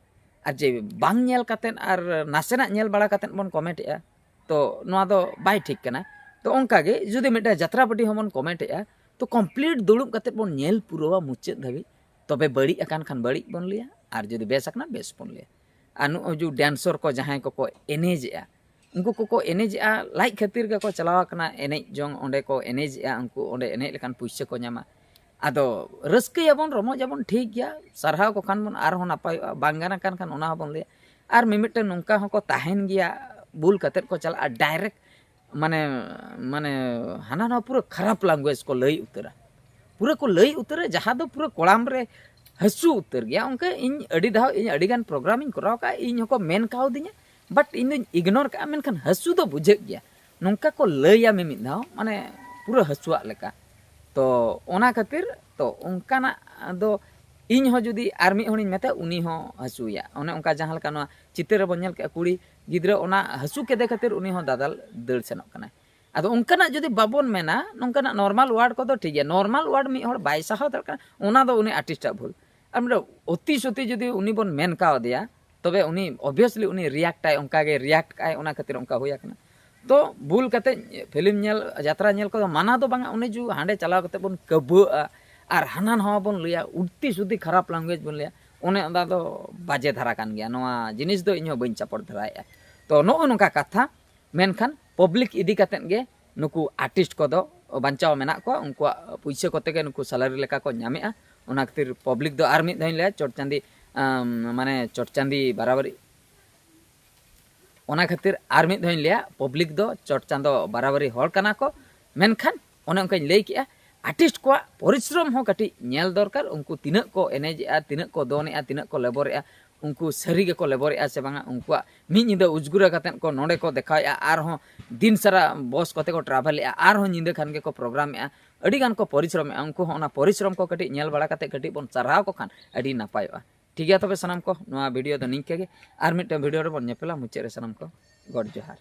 ᱟᱨ ᱡᱮ ᱵᱟᱝ ᱧᱮᱞ ᱠᱟᱛᱮᱫ ᱟᱨ ᱱᱟᱥᱮᱱᱟᱜ ᱧᱮᱞ ᱵᱟᱲᱟ ᱠᱟᱛᱮᱫ ᱵᱚᱱ ᱠᱚᱢᱮᱱᱴᱮᱜᱼᱟ, ᱛᱚ ᱱᱚᱣᱟ ᱫᱚ ᱵᱟᱭ ᱴᱷᱤᱠ ᱠᱟᱱᱟ᱾ ᱛᱚ ᱚᱱᱠᱟᱜᱮ ᱡᱩᱫᱤ ᱢᱤᱫᱴᱟᱝ ᱡᱟᱛᱨᱟ ᱯᱟᱹᱴᱤ ᱦᱚᱸᱵᱚᱱ ᱠᱚᱢᱮᱱᱴᱮᱜᱼᱟ, ᱛᱚ ᱠᱚᱢᱯᱞᱤᱴ ᱫᱩᱲᱩᱵ ᱠᱟᱛᱮᱫ ᱵᱚᱱ ᱧᱮᱞ ᱯᱩᱨᱟᱹᱣᱟ ᱢᱩᱪᱟᱹᱫ ᱫᱷᱟᱹᱵᱤᱡ, ᱛᱚᱵᱮ ᱵᱟᱹᱲᱤᱡ ᱟᱠᱟᱱ ᱠᱷᱟᱱ ᱵᱟᱹᱲᱤᱡ ᱵᱚᱱ ᱞᱟᱹᱭᱟ, ᱟᱨ ᱡᱩᱫᱤ ᱵᱮᱥ ᱟᱠᱟᱱᱟ ᱵᱮᱥ ᱵᱚᱱ ᱞᱟᱹᱭᱟ᱾ ᱟᱨ ᱱᱩᱜᱼᱩᱭ ᱡᱩ ᱰᱮᱱᱥᱚᱨ ᱠᱚ ᱡᱟᱦᱟᱸᱭ ᱠᱚᱠᱚ ᱮᱱᱮᱡᱮᱜᱼᱟ, ᱩᱱᱠᱩ ᱠᱚᱠᱚ ᱮᱱᱮᱡᱮᱜᱼᱟ ᱞᱟᱡ ᱠᱷᱟᱹᱛᱤᱨ ᱜᱮᱠᱚ ᱪᱟᱞᱟᱣ ᱟᱠᱟᱱᱟ ᱮᱱᱮᱡ ᱡᱚᱝ, ᱚᱸᱰᱮ ᱠᱚ ᱮᱱᱮᱡᱮᱜᱼᱟ, ᱩᱱᱠᱩ ᱚᱸᱰᱮ ᱮᱱᱮᱡ ᱞᱮᱠᱟᱱ ᱯᱩᱭᱥᱟᱹ ᱠᱚ ᱧᱟᱢᱟ᱾ ᱟᱫᱚ ᱨᱟᱹᱥᱠᱟᱹᱭᱟᱵᱚᱱ, ᱨᱚᱢᱚᱡᱟᱵᱚᱱ, ᱴᱷᱤᱠ ᱜᱮᱭᱟ, ᱥᱟᱨᱦᱟᱣ ᱠᱚ ᱠᱷᱟᱱ ᱵᱚᱱ ᱟᱨᱦᱚᱸ ᱱᱟᱯᱟᱭᱚᱜᱼᱟ, ᱵᱟᱝ ᱜᱟᱱ ᱟᱠᱟᱱ ᱠᱷᱟᱱ ᱚᱱᱟ ᱦᱚᱸᱵᱚᱱ ᱞᱟᱹᱭᱟ᱾ ᱟᱨ ᱢᱤᱢᱤᱫᱴᱟᱝ ᱱᱚᱝᱠᱟ ᱦᱚᱸᱠᱚ ᱛᱟᱦᱮᱱ ᱜᱮᱭᱟ, ᱵᱩᱞ ᱠᱟᱛᱮᱫ ᱠᱚ ᱪᱟᱞᱟᱜᱼᱟ ᱰᱟᱭᱨᱮᱠᱴ, ᱢᱟᱱᱮ ᱢᱟᱱᱮ ᱦᱟᱱᱟ ᱱᱚᱣᱟ ᱯᱩᱨᱟᱹ ᱠᱷᱟᱨᱟᱯ ᱞᱟᱝᱜᱩᱭᱮᱡᱽ ᱠᱚ ᱞᱟᱹᱭ ᱩᱛᱟᱹᱨᱟ, ᱯᱩᱨᱟᱹ ᱠᱚ ᱞᱟᱹᱭ ᱩᱛᱟᱹᱨᱟ, ᱡᱟᱦᱟᱸ ᱫᱚ ᱯᱩᱨᱟᱹ ᱠᱚᱲᱟᱢ ᱨᱮ ᱦᱟᱹᱥᱩ ᱩᱛᱟᱹᱨ ᱜᱮᱭᱟ᱾ ᱚᱱᱠᱟ ᱤᱧ ᱟᱹᱰᱤ ᱫᱷᱟᱣ, ᱤᱧ ᱟᱹᱰᱤ ᱜᱟᱱ ᱯᱨᱳᱜᱨᱟᱢ ᱤᱧ ᱠᱚᱨᱟᱣ ᱠᱟᱜᱼᱟ, ᱤᱧ ᱦᱚᱸᱠᱚ ᱢᱮᱱ ᱠᱟᱣᱫᱤᱧᱟ, ᱵᱟᱴ ᱤᱧ ᱫᱚᱧ ᱤᱜᱽᱱᱳᱨ ᱠᱟᱜᱼᱟ, ᱢᱮᱱᱠᱷᱟᱱ ᱦᱟᱹᱥᱩ ᱫᱚ ᱵᱩᱡᱷᱟᱹᱜ ᱜᱮᱭᱟ᱾ ᱱᱚᱝᱠᱟ ᱠᱚ ᱞᱟᱹᱭᱟ ᱢᱤᱢᱤᱫ ᱫᱷᱟᱣ, ᱢᱟᱱᱮ ᱯᱩᱨᱟᱹ ᱦᱟᱹᱥᱩᱣᱟᱜ ᱞᱮᱠᱟ᱾ ᱛᱚ ᱚᱱᱟ ᱠᱷᱟᱹᱛᱤᱨ ᱛᱚ ᱚᱱᱠᱟᱱᱟᱜ ᱫᱚ ᱤᱧ ᱦᱚᱸ ᱡᱩᱫᱤ ᱟᱨ ᱢᱤᱫ ᱦᱚᱲᱤᱧ ᱢᱮᱛᱟᱭᱟ, ᱩᱱᱤ ᱦᱚᱸ ᱦᱟᱹᱥᱩᱭᱟ᱾ ᱚᱱᱮ ᱚᱱᱠᱟ ᱡᱟᱦᱟᱸ ᱞᱮᱠᱟ ᱱᱚᱣᱟ ᱪᱤᱛᱟᱹᱨ ᱨᱮᱵᱚᱱ ᱧᱮᱞ ᱠᱮᱜᱼᱟ, ᱠᱩᱲᱤ ᱜᱤᱫᱽᱨᱟᱹ ᱚᱱᱟ ᱦᱟᱹᱥᱩ ᱠᱮᱫᱮ ᱠᱷᱟᱹᱛᱤᱨ ᱩᱱᱤ ᱦᱚᱸ ᱫᱟᱫᱟᱞ ᱫᱟᱹᱲ ᱥᱮᱱᱚᱜ ᱠᱟᱱᱟᱭ᱾ ᱟᱫᱚ ᱚᱱᱠᱟᱱᱟᱜ ᱡᱩᱫᱤ ᱵᱟᱵᱚᱱ ᱢᱮᱱᱟ, ᱱᱚᱝᱠᱟᱱᱟᱜ ᱱᱚᱨᱢᱟᱞ ᱣᱟᱨᱰ ᱠᱚᱫᱚ ᱴᱷᱤᱠ ᱜᱮᱭᱟ, ᱱᱚᱨᱢᱟᱞ ᱣᱟᱨᱰ ᱢᱤᱫ ᱦᱚᱲ ᱵᱟᱭ ᱥᱟᱦᱟᱣ ᱫᱟᱲᱮᱭᱟᱜ ᱠᱟᱱᱟ, ᱚᱱᱟ ᱫᱚ ᱩᱱᱤ ᱟᱨᱴᱤᱥᱴᱟᱜ ᱵᱷᱩᱞ᱾ ᱟᱨ ᱢᱤᱫᱴᱟᱝ ᱚᱛᱤ ᱥᱚᱛᱤ ᱡᱩᱫᱤ ᱩᱱᱤ ᱵᱚᱱ ᱢᱮᱱ ᱠᱟᱣᱫᱮᱭᱟ, ᱛᱚᱵᱮ ᱩᱱᱤ ᱚᱵᱵᱷᱤᱭᱟᱥᱞᱤ ᱩᱱᱤ ᱨᱤᱭᱟᱠᱴᱟᱭ, ᱚᱱᱠᱟ ᱜᱮ ᱨᱤᱭᱟᱠᱴ ᱠᱟᱜᱼᱟᱭ, ᱚᱱᱟ ᱠᱷᱟᱹᱛᱤᱨ ᱚᱱᱠᱟ ᱦᱩᱭ ᱟᱠᱟᱱᱟ᱾ ᱛᱚ ᱵᱷᱩᱞ ᱠᱟᱛᱮ ᱯᱷᱤᱞᱢ ᱧᱮᱞ, ᱡᱟᱛᱨᱟ ᱧᱮᱞ ᱠᱚᱫᱚ ᱢᱟᱱᱟ ᱫᱚ ᱵᱟᱝᱟ, ᱚᱱᱮ ᱡᱩ ᱦᱟᱸᱰᱮ ᱪᱟᱞᱟᱣ ᱠᱟᱛᱮ ᱵᱚᱱ ᱠᱟᱹᱵᱟᱹᱜᱼᱟ ᱟᱨ ᱦᱟᱱᱟ ᱱᱟᱣᱟ ᱵᱚᱱ ᱞᱟᱹᱭᱟ, ᱩᱞᱴᱤ ᱥᱩᱫᱤ ᱠᱷᱟᱨᱟᱯ ᱞᱟᱝᱜᱩᱭᱮᱡᱽ ᱵᱚᱱ ᱞᱟᱹᱭᱟ, ᱚᱱᱮ ᱚᱱᱟ ᱫᱚ ᱵᱟᱡᱮ ᱫᱷᱟᱨᱟ ᱠᱟᱱ ᱜᱮᱭᱟ᱾ ᱱᱚᱣᱟ ᱡᱤᱱᱤᱥ ᱫᱚ ᱤᱧᱦᱚᱸ ᱵᱟᱹᱧ ᱥᱟᱯᱳᱨᱴ ᱫᱷᱟᱨᱟᱭᱮᱫᱼᱟ᱾ ᱛᱚ ᱱᱚᱜᱼᱚ ᱱᱚᱝᱠᱟ ᱠᱟᱛᱷᱟ, ᱢᱮᱱᱠᱷᱟᱱ ᱯᱚᱵᱽᱞᱤᱠ ᱤᱫᱤ ᱠᱟᱛᱮᱫ ᱜᱮ ᱱᱩᱠᱩ ᱟᱨᱴᱤᱥᱴ ᱠᱚᱫᱚ ᱵᱟᱧᱪᱟᱣ ᱢᱮᱱᱟᱜ ᱠᱚᱣᱟ, ᱩᱱᱠᱩᱣᱟᱜ ᱯᱩᱭᱥᱟᱹ ᱠᱚᱛᱮ ᱜᱮ ᱱᱩᱠᱩ ᱥᱮᱞᱟᱨᱤ ᱞᱮᱠᱟ ᱠᱚ ᱧᱟᱢᱮᱜᱼᱟ᱾ ᱚᱱᱟ ᱠᱷᱟᱹᱛᱤᱨ ᱯᱚᱵᱽᱞᱤᱠ ᱫᱚ ᱟᱨ ᱢᱤᱫ ᱫᱷᱟᱣ ᱤᱧ ᱞᱟᱹᱭᱟ, ᱪᱚᱴ ᱪᱟᱸᱫᱤ, ᱟᱢ, ᱢᱟᱱᱮ ᱪᱚᱴ ᱪᱟᱸᱫᱤ ᱵᱟᱨᱟᱵᱟᱨᱤ, ᱚᱱᱟ ᱠᱷᱟᱹᱛᱤᱨ ᱟᱨ ᱢᱤᱫ ᱫᱷᱟᱣ ᱤᱧ ᱞᱟᱹᱭᱟ, ᱯᱚᱵᱽᱞᱤᱠ ᱫᱚ ᱪᱚᱴ ᱪᱟᱸᱫᱚ ᱵᱟᱨᱟᱵᱟᱨᱤ ᱦᱚᱲ ᱠᱟᱱᱟ ᱠᱚ, ᱢᱮᱱᱠᱷᱟᱱ ᱚᱱᱮ ᱚᱱᱠᱟᱧ ᱞᱟᱹᱭ ᱠᱮᱜᱼᱟ, ᱟᱨᱴᱤᱥᱴ ᱠᱚᱣᱟᱜ ᱯᱚᱨᱤᱥᱨᱚᱢ ᱦᱚᱸ ᱠᱟᱹᱴᱤᱡ ᱧᱮᱞ ᱫᱚᱨᱠᱟᱨ᱾ ᱩᱱᱠᱩ ᱛᱤᱱᱟᱹᱜ ᱠᱚ ᱮᱱᱮᱡᱮᱜᱼᱟ, ᱛᱤᱱᱟᱹᱜ ᱠᱚ ᱫᱚᱱᱮᱜᱼᱟ, ᱛᱤᱱᱟᱹᱜ ᱠᱚ ᱞᱮᱵᱚᱨᱮᱜᱼᱟ, ᱩᱱᱠᱩ ᱥᱟᱹᱨᱤ ᱜᱮᱠᱚ ᱞᱮᱵᱚᱨᱮᱜᱼᱟ ᱥᱮ ᱵᱟᱝᱟ, ᱩᱱᱠᱩᱣᱟᱜ ᱢᱤᱫ ᱧᱤᱫᱟᱹ ᱩᱡᱽᱜᱩᱨᱟ ᱠᱟᱛᱮᱫ ᱠᱚ ᱱᱚᱰᱮ ᱠᱚ ᱫᱮᱠᱷᱟᱣᱮᱜᱼᱟ, ᱟᱨᱦᱚᱸ ᱫᱤᱱ ᱥᱟᱨᱟ ᱵᱚᱥ ᱠᱚᱛᱮ ᱠᱚ ᱴᱨᱟᱵᱷᱮᱞᱮᱜᱼᱟ, ᱟᱨᱦᱚᱸ ᱧᱤᱫᱟᱹ ᱠᱷᱟᱱ ᱜᱮᱠᱚ ᱯᱨᱳᱜᱨᱟᱢᱮᱜᱼᱟ, ᱟᱹᱰᱤ ᱜᱟᱱ ᱠᱚ ᱯᱚᱨᱤᱥᱨᱚᱢᱮᱜᱼᱟ᱾ ᱩᱱᱠᱩ ᱦᱚᱸ ᱚᱱᱟ ᱯᱚᱨᱤᱥᱨᱚᱢ ᱠᱚ ᱠᱟᱹᱴᱤᱡ ᱧᱮᱞ ᱵᱟᱲᱟ ᱠᱟᱛᱮᱫ ᱠᱟᱹᱴᱤᱡ ᱵᱚᱱ ᱥᱟᱨᱦᱟᱣ ᱠᱚ ᱠᱷᱟᱱ ᱟᱹᱰᱤ ᱱᱟᱯᱟᱭᱚᱜᱼᱟ᱾ ᱴᱷᱤᱠ ᱜᱮᱭᱟ, ᱛᱚᱵᱮ ᱥᱟᱱᱟᱢ ᱠᱚ, ᱱᱚᱣᱟ ᱵᱷᱤᱰᱤᱭᱳ ᱫᱚ ᱱᱤᱝᱠᱟᱹ ᱜᱮ᱾ ᱟᱨ ᱢᱤᱫᱴᱟᱝ ᱵᱷᱤᱰᱤᱭᱳ ᱨᱮᱵᱚᱱ ᱧᱮᱯᱮᱞᱟ᱾ ᱢᱩᱪᱟᱹᱫ ᱨᱮ ᱥᱟᱱᱟᱢ ᱠᱚ ᱜᱚᱰ ᱡᱚᱦᱟᱨ᱾